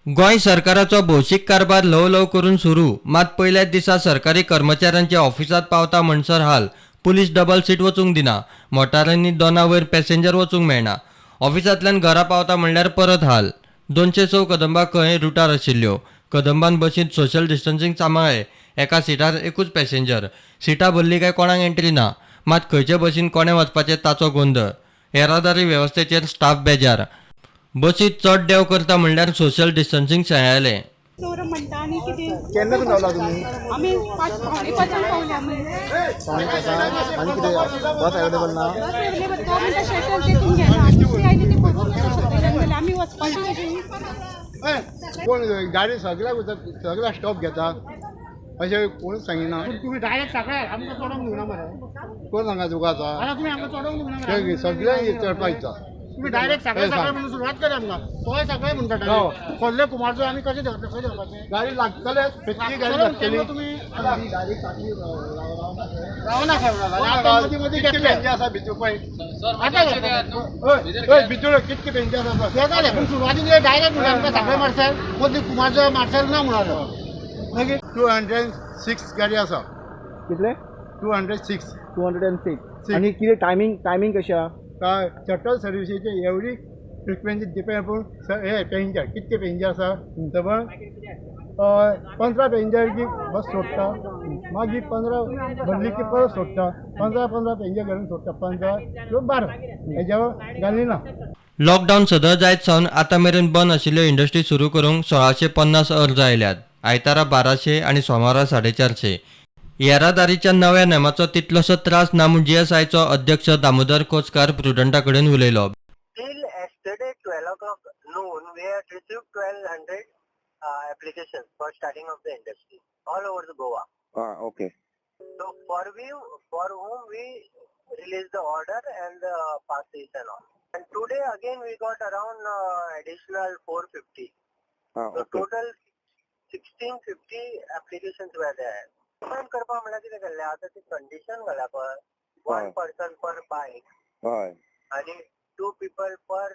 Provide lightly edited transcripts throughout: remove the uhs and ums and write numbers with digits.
गोंय सरकाराचो भौशीक कारभार ल्हव ल्हव करून सुरू. मात पयल्याच दिसा सरकारी कर्मचाऱ्यांच्या ऑफिसांत पावता म्हणसर हाल. पुलीस डबल सीट वचूंक दिना. मोटारींनी दोना वयर पॅसेंजर वचूंक मेळना. ऑफिसांतल्यान घरा पावता म्हणल्यार परत हाल. 206 कदंबा खंय रुटार आशिल्ल्यो. कदंबान बशींत सोशल डिस्टन्सिंग सांबाळ्ळें. एका सिटार एकूच पॅसेंजर. सिटां भरलीं काय कोणाक एंट्री ना. मात खंयचे बशीन कोणें वचपाचें ताचो गोंदळ. येरादारी वेवस्थेचेर स्टाफ बेजार. बसीत चड देंव करता म्हणल्यार सोशल डिस्टन्सिंग सांयळें. चोर म्हणटा आनी कितें. केन्ना तूं रावला तुमी? आमी 4:45 पावले आमी. 4:45. आनी कितें, बस अवेलेबल ना? बस अवेलेबल, तो म्हणटा शटल तेतून घेना, दुसरी आयली ती भरून वता सकयल्यान, जाल्यार आमी वचपाची कशी? कोण गाडी सगळ्याक सगळ्याक स्टॉप घेता अशें कोणूच सांगिना. तुम्ही डायरेक्ट सगळे आमकां चडोवंक दिवना मरे. कोण सांगा तुका आतां? आतां तुमी आमकां चडोवंक दिवना मरे. ते सगळ्यांक चडपाक दिता. तुम्ही डायरेक्ट सगळे हे सगळे सांग. म्हणून सुरवात करा आमकां. तोय सगळे म्हणटा. हो. डायरेक्ट खोल्ले कुमारजो आमी कशें देंवतले, खंय देंवपाचें? गाडी लागतले, कितली गाडी लागतली? तेन्ना तुमी रावना खंय, मदीं मदीं कितके घेतले. बेंचे आसा भितर पळय. आतां घेतले. हय हय, भितर कितके बेंचे आसा पळय. ते जालें, पूण सुरवातीक डायरेक्ट म्हणलें आमकां सगळे मार्सेल, मदीं कुमारजो मार्सेल ना म्हणालो मागीर. 206 गाडी आसा. कितले? 206. 206. Six. आनी कितें टायमींग, टायमींग कशी आहा? शटल सर्विसीचे एवरी फ्रिक्वेन्सी डिपेंड अपॉन हे पॅसेंजर, कितके पॅसेंजर आसा. समज 15 पॅसेंजर की बस सोडटा, मागीर 15 भरली की परत सोडटा. 15 15 पॅसेंजर घालून सोडटा, 15 किंवा 12, हेज्यावर घालिना. लॉकडावन सदळ जायत सावन आतां मेरेन बंद आशिल्ल्यो इंडस्ट्री सुरू करूंक 1650 अर्ज आयल्यात. आयतारा 1200 आनी सोमारा 450. येरादारीच्या नव्या नेमाचो तितलोसो त्रास ना म्हूण जीएसआयचो अध्यक्ष दामोदर कोचकार प्रुडंटा कडेन उलयलो. Till yesterday 12 o'clock noon, we had received 1200 applications for starting of the industry all over the Goa. Okay. So for whom we released the order and the passes and all. And today again we got around additional 450. So total 1650 applications were there. पण करपा म्हणल्यार कितें केल्लें आतां ती condition घाल्या पळय, one person पर बायक आणि two people per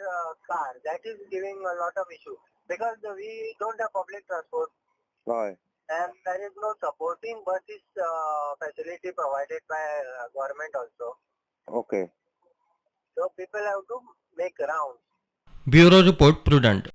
car, that is giving a lot of issue because we don't have public transport and there is no supporting buses facility provided by government also. So people have to make rounds. Bureau report, Prudent.